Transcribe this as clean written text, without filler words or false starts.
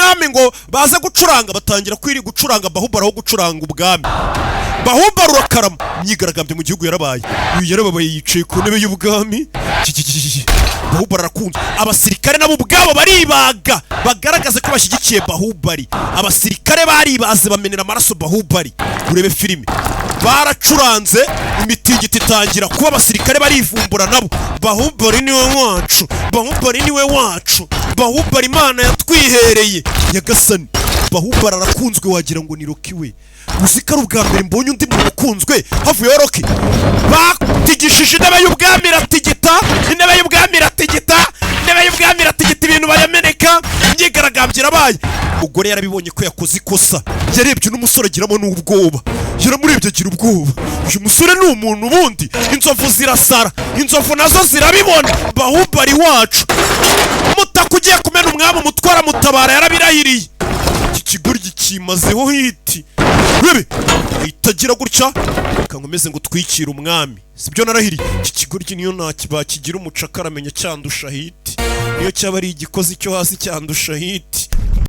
umwami ngo baze gucuranga, batangira kwiri gucuranga Bahubali aho gucuranga ubwami. Bahubali urakarama. Imyigaragambyo mu gihugu yarabaye. Uyu yarababaye, yicaye ku ntebe y'ubwami. Kikikiki. Bahubali arakunzwe. Abasirikare nabo ubwabo baribaga, bagaragaze ko bashyigikiye Bahubali. Abasirikare baribaze, bamenera amaraso Bahubali. Urebe filime, baracuranze, imitingito itangira kuba, abasirikare barivumbura nabo: "Bahubali niwe wacu, Bahubali niwe wacu, Bahubali Imana yatwihereye." Nyagasani, Bahubali arakunzwe, wagira ngo ni Rocky we. Uzi ko ari ubwa mbere mbonye undi muntu ukunzwe havuyeho Rocky? Batigishije intebe y'ubwami iratigita, intebe y'ubwami iratigita, intebe y'ubwami iratigita, ibintu barameneka. Imyigaragambyo irabaye. Umugore yarabibonye ko yakoze ikosa. Yarebye uno musore agiramo n'ubwoba, yaramurebye agira ubwoba. Uyu musore ni umuntu ubundi? Inzovu zirasara, inzovu nazo zirabibona. Bahubali wacu, mutaka ugiye kumena umwami umutwara mutabara, yarabirahiriye. Iki kigoryi kimazeho hiti rebe, ahita agira gutya: "Reka nkomeze ngo utwikire umwami, sibyo narahiriye." Iki kigoryi niyo nta bakigira umucakara amenya cyandusha hit, niyo cyaba ari igikozi cyo hasi cyandusha hit.